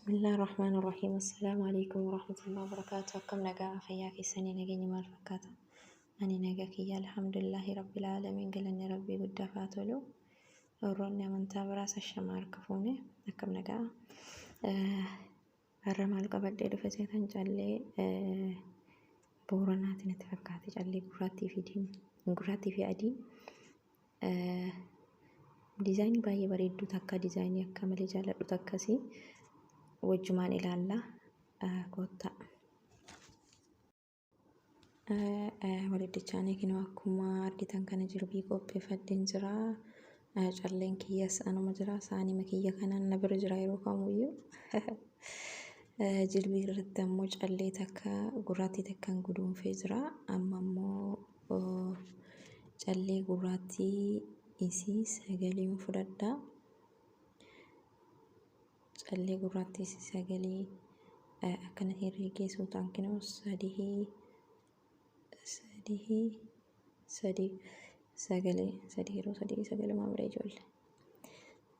Bismillah ar-Rahmaan ar-Rahiim. Assalaamu alaikum warahmatullahi wabarakaatuh. Akkam nagaa fayyaa keessanii nageenya maal fakkaata? Ani nagaa kiyya alhamdulillahi rabbil aalamiin, galanni rabbii guddaaf haa tolu. Warroonni amantaa biraas ashamaa harka fuune, akkam nagaa. Har'a maal qabadhee dhufe seetan? Callee Booranaatiin natti fakkaate, callee gurraattii fi gurraattii fi adii. Diizaayinii baay'ee bareedduu takka, diizaayinii akka malee jaalladhu takkasii wajjumaan ilaalla, koottaa. Walitti kinoo akkuma argitan kana jirbii qopheeffadheen jira. Calleen kiyyas anuma jira. Saanima kiyya kanaan na bira jira yeroo kamuyyuu. Jirbii irratti ammoo callee takka gurraattii takkaan guduunfee jira. Amma ammoo callee gurraattii isii sagaliin fudhadha. Callee gurraattii isii sagalii akkana herreegee suutaan kinoo sadii, sadii, sadii, sagalee sadii, yeroo sadii sagalumaa bira ijoollee.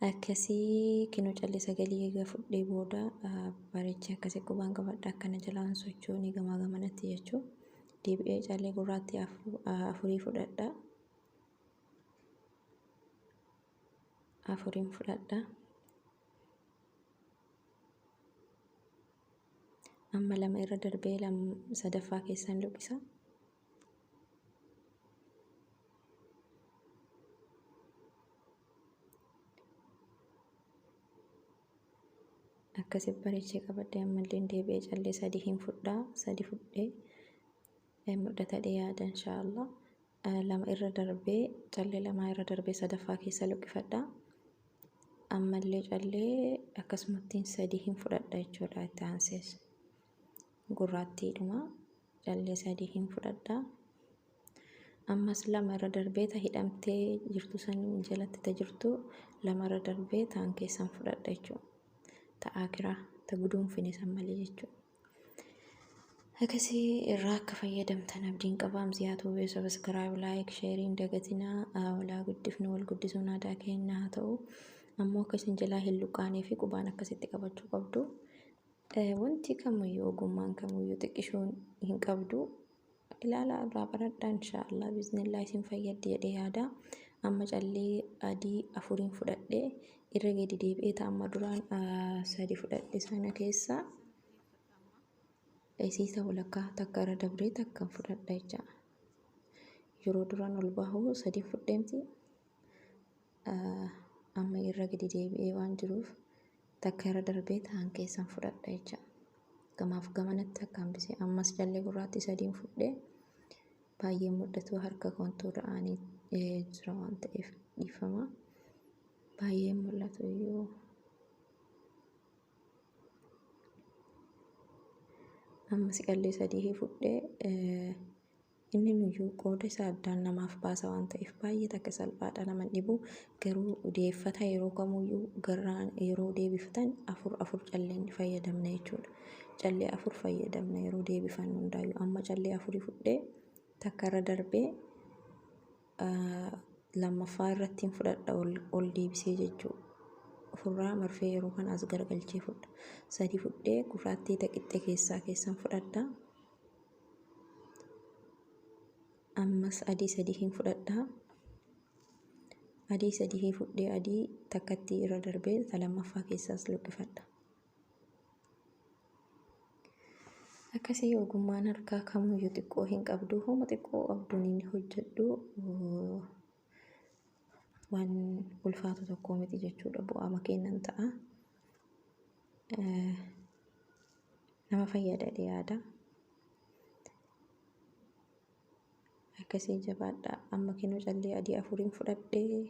Akkasii kinoo callee sagalii eega fudhee booda bareechee akkasii qubaan qabadha, akkana jalaan sochoonii gamaa gamanatti jechuu. Deebi'ee callee gurraattii afurii fudhadha. Afuriin fudhadha. Amma lama irra darbee sadaffaa keessan luqqisa. Akkasi bareechee qabadhee ammallee deebi'ee callee sadii hin fudhaa. Sadi fudhee mul'ata yaada inshaallah. Lama irra darbee, callee lama irra darbee sadaffaa keessa luqqifadha. Ammallee callee akkasumattiin sadii hin fudhadha jechuudha itti aansees. Gurraattiidhuma callee sadii hin fudhadha. Ammas lama irra darbee ta hidhamtee jirtu san jalatti ta jirtu lama irra darbee ta'an keessan fudhadha jechuudha. Ta akiraa ta guduunfine san malee jechuudha. Akkasii irraa akka fayyadamtan abdiin qaba. Amziyaa Tuubee subscribe, like, share dagatinaa. Walaa guddifnu, wal guddisuun aadaa keenya haa ta'u. Ammoo akka isin jalaa hin luqqaanee fi qubaan akkasitti qabachuu qabdu. Wanti kamiyyuu, ogummaan kamiyyuu xiqqishuun hin qabdu. Ilaalaa irraa baradhaa, inshaallah biiznillaa isin fayyaddi jedhee yaada. Amma callee adii afuriin fudhadhee irra gadi deebi'ee ta'a, amma duraan sadi fudhadhe sana keessa isiisa walakkaa takka irra dabree takka fudhadha jecha. Yeroo duraan ol bahu sadi fudheemti. Amma irra gadi deebi'ee waan jiruuf takka irra darbee ta'an keessan fudhadha jecha. Gamaaf gamanatti akka hambisee ammas callee gurraattii sadiin fudhee, baay'ee mul'atu, harka kontoora aanii jira waan ta'eef dhiifama. Baay'ee mul'atu iyyuu. Ammas callee sadii fudhee, inni nuyyuu qooda isaa addaan namaaf baasa waan ta'eef baay'ee takka salphaadha, nama dhibu. Garuu deeffata yeroo kamuyyuu garraan yeroo deebifatan afur afur calleen fayyadamna jechuudha. Callee afur fayyadamna yeroo deebifannu hundaayyuu. Amma callee afurii fudhee takka irra darbee lammaffaa irratti fudhadha, ol deebisee jechuudha. Ofirraa marfee yeroo kana as garagalchee fudha. Sadi fudhee gurraattii qixxe keessaa keessan fudhadha. Ammas adii sadii hin fudhadha. Adii sadii fudhee adii takkatti irra darbee ta lammaffaa keessaas luqqifadha. Akkasii ogummaan harkaa kamiyyuu xiqqoo hin qabdu. Homa xiqqoo qabduun inni hojjedhu waan ulfaatu tokko miti jechuudha. Bu'aama kennan ta'a. Nama fayyada yaada. Akkasii jabaadha. Amma kinoo callee adii afuriin fudhadhee,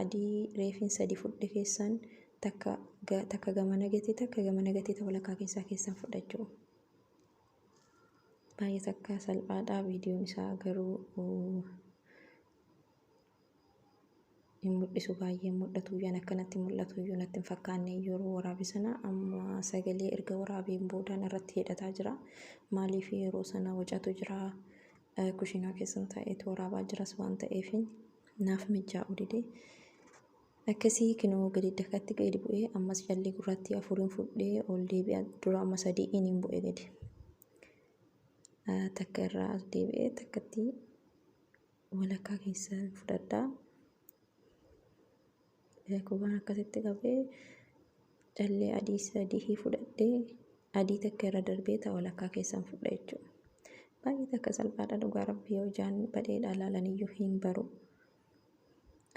adii reefiin sadi fudhe keessan takka takka gamana gate, takka gamana gate, ta walakkaa keessaa keessan fudhachuu. Baay'ee takka salphaadha. Viidiyoon isaa garuu hin mul'isu, baay'ee mul'atu. Yan akkanatti mul'atu iyyuu natti hin fakkaanne yeroo waraabe sana. Amma sagalee erga waraabeen boodaan irratti hidhataa jira. Maaliif, yeroo sana wacatu jira, kushiinaa keessan taa'eetu waraabaa jiras waan ta'eef naaf mijaa'u dide. Akkasii kinoo gadi dakatti gadi bu'ee ammas callee gurraattii afuriin fudhee ol deebi'a. Dura amma sadii iniin bu'e gadi. Takka irraa as deebi'ee takkatti walakkaa keessa fudhadhaa. Qubaan akkasitti qabee callee adii sadii fudhadhee adii takka irra darbee ta walakkaa keessan fudha jechuudha. Baay'ee takka salphaadha dhugaa rabbi yoo ijaan badheedha ilaalan iyyuu hin baru.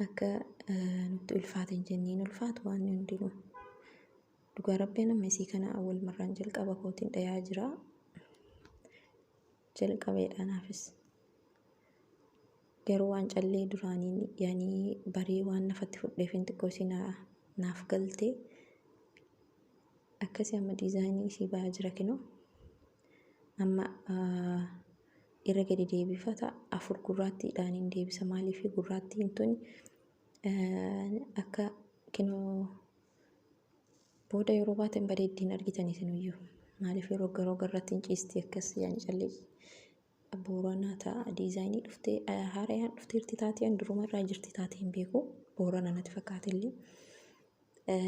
Akka nutti ulfaate hin jenniin ulfaatu waan hundinuu. Dhugaa rabbiin amma isii kana awwal marraan jalqaba kootiin dhayaa jira. Jalqabeedha naafis. Garuu waan callee duraanii yaanii barii waan nafatti fudheef hin xiqqoo isii naaf galte. Akkasii amma diizaayinii isii bahaa jira kinoo. Amma irra gadi deebifata afur gurraattiidhaan hin deebisa maaliif gurraattiin tun akka kinoo booda yeroo baatan bareeddiin argitan isinuyyuu maaliif yeroo garoo garratti hin ciisti akkas yaani callee booranaa ta'a diizaayinii dhuftee haarayaan dhufteerti taatee an duruma irraa jirti taatee hin beeku boorana natti fakkaate illee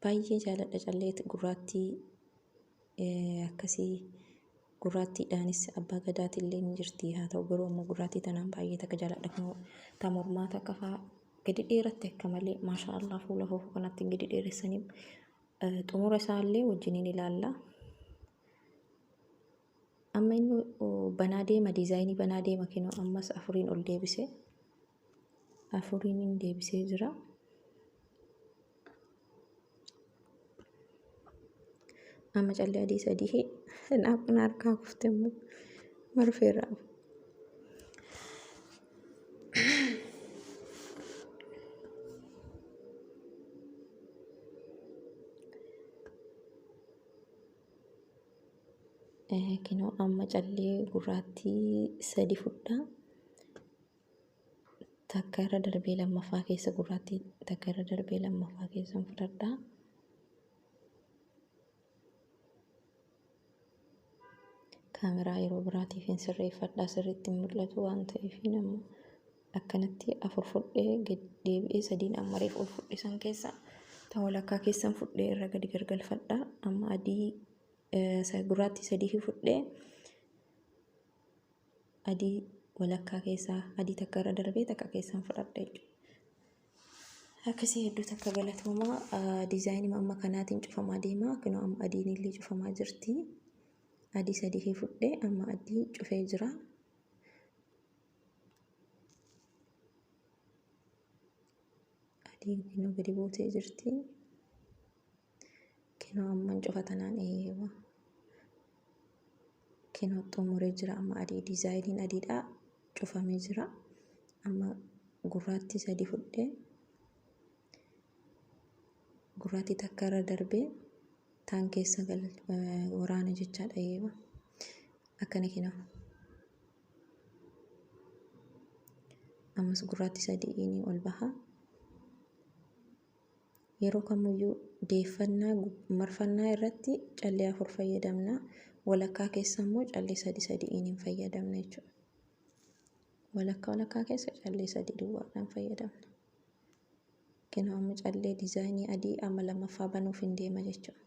baay'ee jaaladha callee gurraattii akkasii gurraattiidhaanis abbaa gadaatillee ni jirti haa ta'u garuu ammoo gurraattii tanaan baay'ee takka jaaladha kunoo ta mormaa takka faa gadi dheeratte akka malee maasha Allah fuula foofu kanatti gadi dheeressanii xumura isaallee wajjiniin ilaalla. Amma inni banaa deema diizaayinii banaa deema kinoo ammas afuriin ol deebise afuriin hin deebisee jira. Amma callee adii sadii na harkaa kufte immoo marfeerraa. Kinoo amma callee gurraattii sadi fudhaa. Takka irra darbee lammaffaa keessa gurraattii takka irra darbee lammaffaa keessa fudhadhaa. Kaameraa yeroo biraatiif hin sirreeffadhaa sirriitti hin mul'atu waan ta'eef amma akkanatti afur fudhee gad deebi'ee sadiin amma reef ol fudhe san keessa ta walakkaa keessan fudhee irra gadi gargalfadhaa. Amma adii gurraattii sadii fudhee adii walakkaa keessaa adii takka irra darbee takka keessan fudhadha jechuudha. Akkasii hedduu takka galatoomaa diizaayinii amma kanaatiin cufamaa deema. Kunoo amma adiin illee cufamaa jirti. Adii sadii fudhee amma adii cufee jira. Adiin kunoo gadi buutee jirti. Kinoo amma cufa tanaan eewa. Kinoo xumuree jira amma adii diizaayiniin adiidha cufamee jira. Amma gurraattii sadii fudhee gurraattii takka irra darbee taan keessa gal waraana jechaadha eewa. Akkana kinoo. Ammas gurraattii sadii inni ol baha. Yeroo kamiyyuu deeffannaa marfannaa irratti callee afur fayyadamna. Walakkaa keessa immoo callee sadi sadi'iin hin fayyadamna jechuudha. Walakkaa walakkaa keessa callee sadi duwwaadhaan fayyadamna. Kinoo amma callee diizaayinii adii amma lammaffaa banuuf hin deema jechuudha.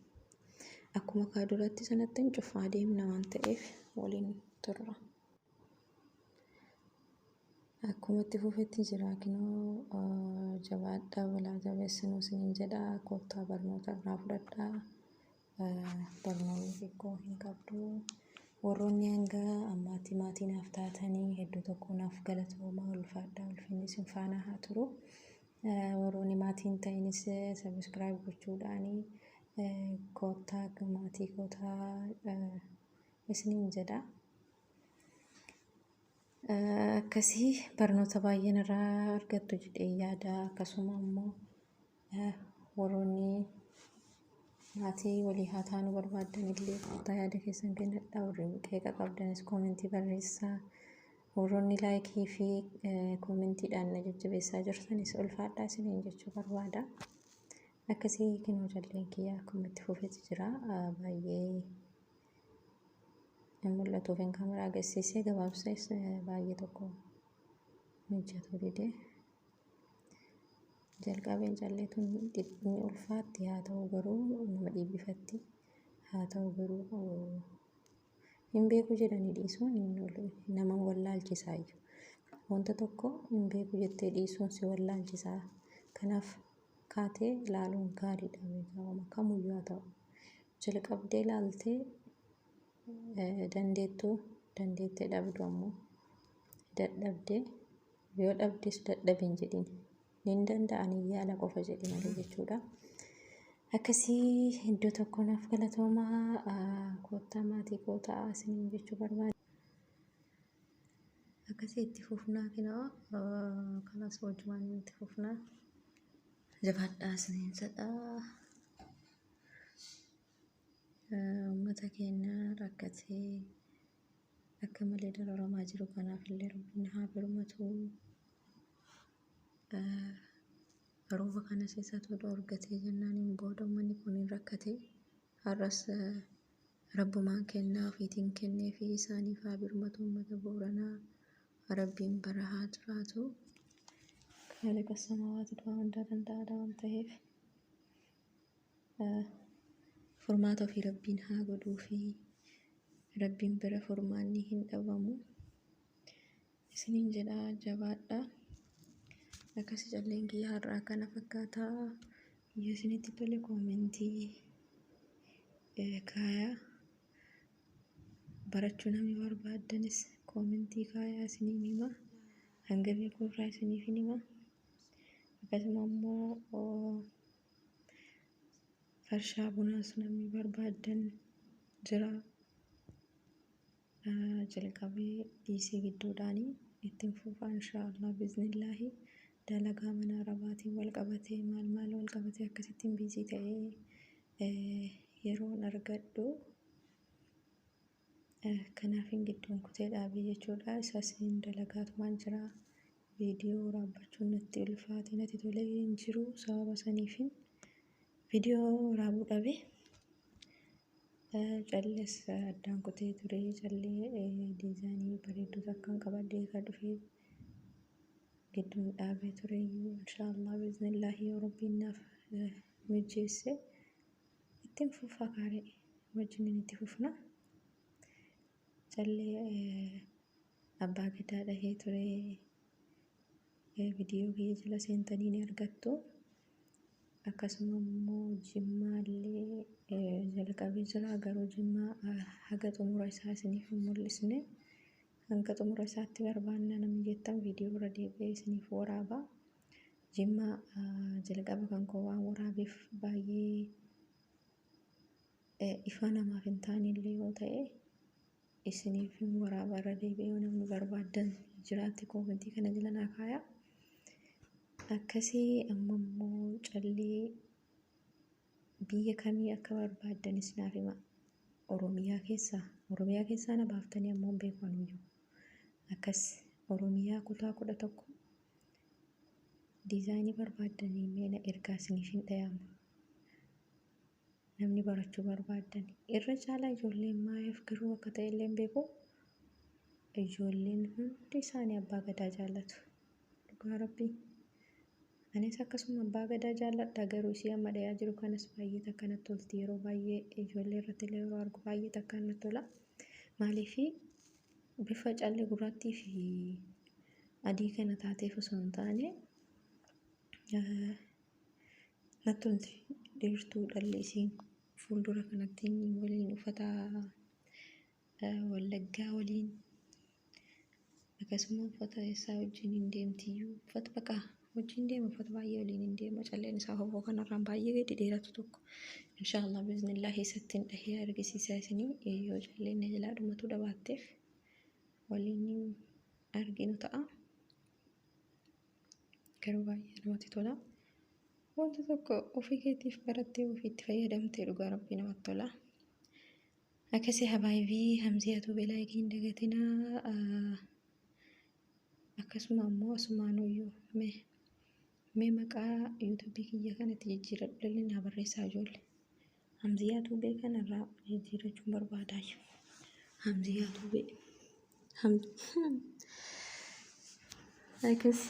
Akkuma kaa duratti sanatti hin cufaa deemna waan ta'eef waliin turra. Akkuma itti fufetti jira kinoo jabaadhaa walaa jabeessinuu isiniin jedha koottaa barnoota irraa fudhadhaa. Barnoonni xiqqoo hin qabdu. Warroonni hanga ammaatti maatii naaf taatanii hedduu tokko naaf galatoomaa ulfaadhaa ulfinni isin faana haa turu. Warroonni maatii hin ta'inis sabiskiraayib gochuudhaanii koottaa maatii kootaa isiniin jedha. Akkasii barnoota baay'een irraa argattu jedhee yaada. Akkasuma immoo warroonni maatii walii haa taanuu barbaaddan illee koottaa yaada keessan kennadhaa. Warri qeeqa qabdanis koomentii barreessaa. Warroonni laayikii fi koomentiidhaan na jajjabeessaa jirtanis ulfaadhaa isiniin jechuu barbaada. Akkasii kinoo jalleen kiyya akkuma itti fufetti jira. Baay'ee hin mul'atuuf hin kaameraa agarsiisee gabaabsees baay'ee tokko mijatu dide. Jalqabeen callee tun ni ulfaatti haa ta'u garuu nama dhiibbifatti haa ta'u garuu hin beeku jedhanii dhiisuun nama wallaalchisaayyuu. Wanta tokko hin beeku jettee dhiisuun si wallaalchisaa. Kanaaf kaatee ilaaluun gaariidha beekaa kamuyyuu haa ta'u. Jalqabdee ilaaltee dandeettuu dandeettee dhabdu ammoo dadhabdee yoo dhabdes dadhabe hin jedhin. Nin danda'a nin yaala qofa jedhi malee jechuudha. Akkasii iddoo tokko naaf galatoomaa koottaa maatii koo ta'aa isiniin jechuu barbaada. Akkasii itti fufnaa kinoo kanas wajjumaan itti fufnaa jabaadhaa isiniin jedha. Uummata keenya rakkatee akka malee dararamaa jiru kanaaf illee rabbiin haa birmatu. Rooba kanas isatu dhoorgatee jennaan booda uummanni kun hin rakkate. Har'as rabbumaan kennaa ofiitiin kennee fi isaaniif haa birmatu uummata Booranaa. Rabbiin bara haa jiraatu. Kaaliqa samaawaati waan hundaa danda'aadha waan ta'eef. Furmaata ofii rabbiin haa godhuu fi rabbiin bira furmaanni hin dhabamu. Isiniin jedha jabaadha. Akkasi calleen kiyya har'aa kana fakkaata. Yoo isinitti tole koomentii kaayaa. Barachuu namni barbaaddanis koomentii kaayaa isiniin hima. Hanga beeku irraa isiniif hin hima. Akkasuma immoo Farshaa bunaas namni barbaaddan jira. Jalqabee dhiisee gidduudhaanii ittiin fufaa inshaallah biiznillaahi dalagaa mana arabaatiin wal qabatee maal maal wal qabatee akkasittiin biizii ta'ee yeroon argadhu kanaafin gidduun kutee dhaabee jechuudha. Isas hin dalagaatumaan jira. Viidiyoo waraabbachuun natti ulfaate natti tolee hin jiru sababa saniifin viidiyoo waraabuu dhabe. Callees addaan kutee ture callee diizaayinii bareedduu takkaan qabadhee kan dhufee gidduun dhaabee ture iyyuu inshaallah biiznillaahi yoo rabbiin naaf mijeesse ittiin fufaa kaaree wajjiniin itti fufna. Callee abbaa gadaa dhahee ture viidiyoo kiyya jala seentanii ni argattu. Akkasuma immoo jimmaa illee jalqabee jira garuu jimmaa haga xumura isaa isiniif hin mul'isne. Hanga xumura isaatti barbaanna namni jettan viidiyoo irra deebi'ee isiniif waraaba. Jimmaa jalqaba kan koo waan waraabeef baay'ee ifa namaaf hin taane illee yoo ta'e isiniif hin waraaba irra deebi'ee yoo namni barbaaddan jiraate koomentii kana jala naa kaaya. Akkasii amma immoo callee biyya kamii akka barbaaddanis naaf hima. Oromiyaa keessaa Oromiyaa keessaa na baaftanii ammoo hin beeku anuyyuu. Akkas Oromiyaa kutaa 11 diizaayinii barbaaddanii mee na ergaa isiniif hin dhayama. Namni barachuu barbaaddan irra caalaa ijoolleen maaliif garuu akka ta'e illee hin beeku. Ijoolleen hundi isaanii abbaa gadaa jaallatu. Dhugaa rabbii. Anis akkasuma abbaa gadaa jaalladha garuu isii amma dhayaa jiru kanas baay'ee takka natti tolti yeroo baay'ee ijoollee irratti illee yeroo argu baay'ee takka natti tola. Maaliif bifa callee gurraattii fi adii kana taateef osoo hin taane natti tolti dheertuu dhalli isiin fuuldura kanatti waliin uffata wallaggaa waliin akkasuma uffata isaa wajjin hin deemtiyyuu uffata baqa wajjin deema uffata baay'ee waliin hin deema calleen isaa hofoo kanarraan baay'ee gadi dheeratu tokko inshaallah biiznillaa keessatti hin dhahee argisiisaa isinii yoo calleen na jalaa dhumatuu dhabaatteef waliin arginu ta'a. Garuu baay'ee namatti tola. Wanta tokko ofii keetiif barattee ofii itti fayyadamtee dhugaa rabbii namatti tola. Akkasii habaaybii hamzii atuu laayikii hin dagatinaa. Akkasuma ammoo asumaanuyyuu mee mee maqaa yuutuubii kiyya kanatti jijjiiradhu illee naa barreessaa ijoollee. Hamziyaa Tuubee kanarraa jijjiirachuun barbaadaayu. Hamziyaa Tuubee. Akkas.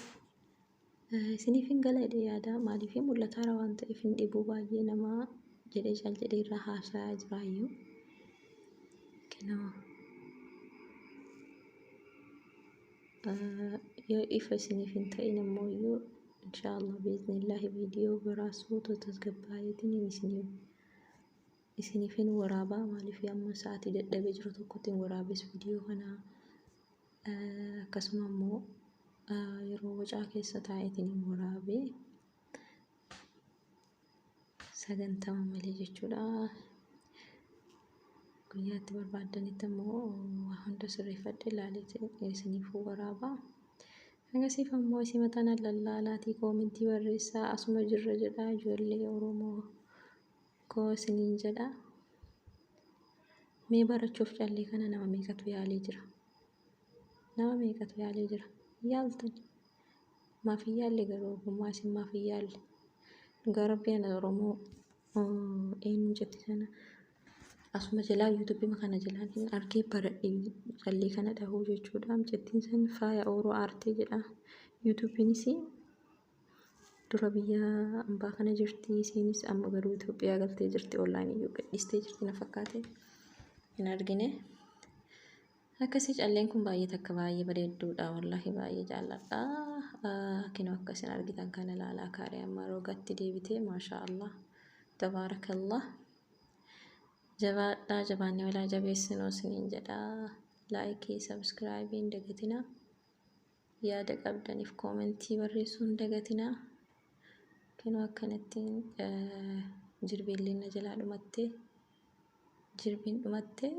Isiniif hin gala jedhee yaada. Maaliif mul'ataara waan ta'eef hin dhibu baay'ee namaa jedhee caal jedhee irraa haasa'aa jiraayyuu. Kinoo yoo ifa isiniif hin ta'in ammoo iyyuu inshaallah biiznillaahi viidiyoo biraa suuta tasgabbaa'eetiin isiniif hin waraabaa. Maaliif amma sa'aatii dadhabee jiru tokkotti hin waraabes viidiyoo kana. Akkasuma immoo yeroo wacaa keessa taa'eetiin hin waraabee sagantama malee jechuudha. Guyyaa itti barbaaddanitti immoo waa hunda sirreeffadhe ilaalee isiniif waraabaa. Hangasiif ammoo isin mataan lallaalaatii koomentii barreessaa asuma jirra jedha ijoollee Oromoo koo isiniin jedha. Mee barachuuf callee kana nama meeqatu yaalee jira? Nama meeqatu yaalee jira? Yaaltan. Maaf hin yaalle garuu ogummaa isin maaf hin yaalle? Dhugaa rabbii ana Oromoo eenyu jetti sana asuma jalaa yuutuubii kana jalaan hin argee baradhe callee kana dhahuu jechuudha. Mucattiin san Faaya Ooroo Aartee jedha. Yuutuubiinis dura biyya ambaa kana jirti. Isiinis amma garuu Itoophiyaa galtee jirti. Onlaayinii iyyuu gadhiistee jirti na fakkaate. Hin argine. Akkasii calleen kun baay'ee takka baay'ee bareedduudha. Wallaahi baay'ee jaalladha. Kinoo akka isin argitan kana ilaalaa kaaree amma rogatti deebitee maashaa Allah. Tabaarakallah. Jabaadhaa jabaannee walaa jabeessinoo isiniin jedha. Laayikii sabskraayibii hin dagatinaa. Yaada qabdaniif koomentii barreessuu hin dagatinaa. Kinoo akkanattiin jirbiillee na jalaa dhumattee jirbiin dhumattee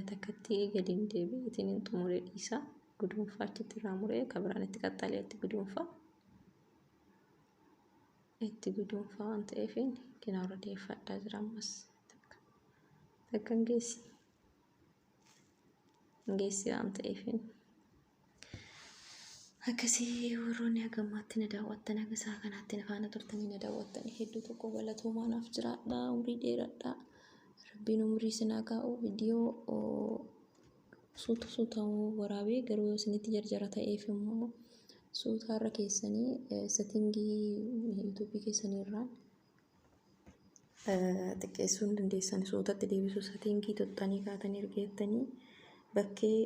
takkatti gadi hin deebi'itiin hin xumure dhiisa. Guduunfaa achitti irraa muree kan biraan itti qaxxalee itti guduunfaa. Itti guduunfaa waan ta'eef kinoo irra deeffadhaa jira ammas. Takka hin geessi. Hin geessi waan ta'eef. Akkasii warroonni haga ammaatti na daawwattan haga isaa kanaatti na faana turtanii na daawwattanii hedduu tokko galatoomaa naaf jiraadhaa umrii dheeradhaa. Rabbiin umrii isin haa kaa'u. Viidiyoo suuta suutaan waraabee garuu yoo isinitti jarjara ta'eef immoo suutaarra keessanii setingii yuutuubii keessanii irraan xiqqeessuu hin dandeessan. Suutatti deebisuu setingii tuttanii kaatanii ergeettanii bakkee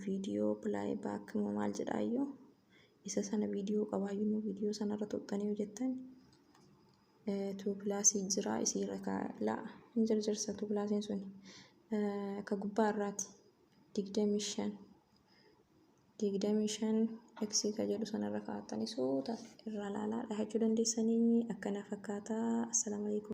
viidiyoo pilaay baak maal jedhaayyuu isa sana viidiyoo qabaayyuu immoo viidiyoo sanarra tuttanii hojjettan tuu pilaasii jira isiirra laa hin jarjarsa tuu pilaasiin sun akka gubbaa irraati 25 25 eksii ka jedhu sanarra kaa'attanii suuta irraa laalaa dhahachuu dandeessanii akkana fakkaataa. Assalaamu alaikum.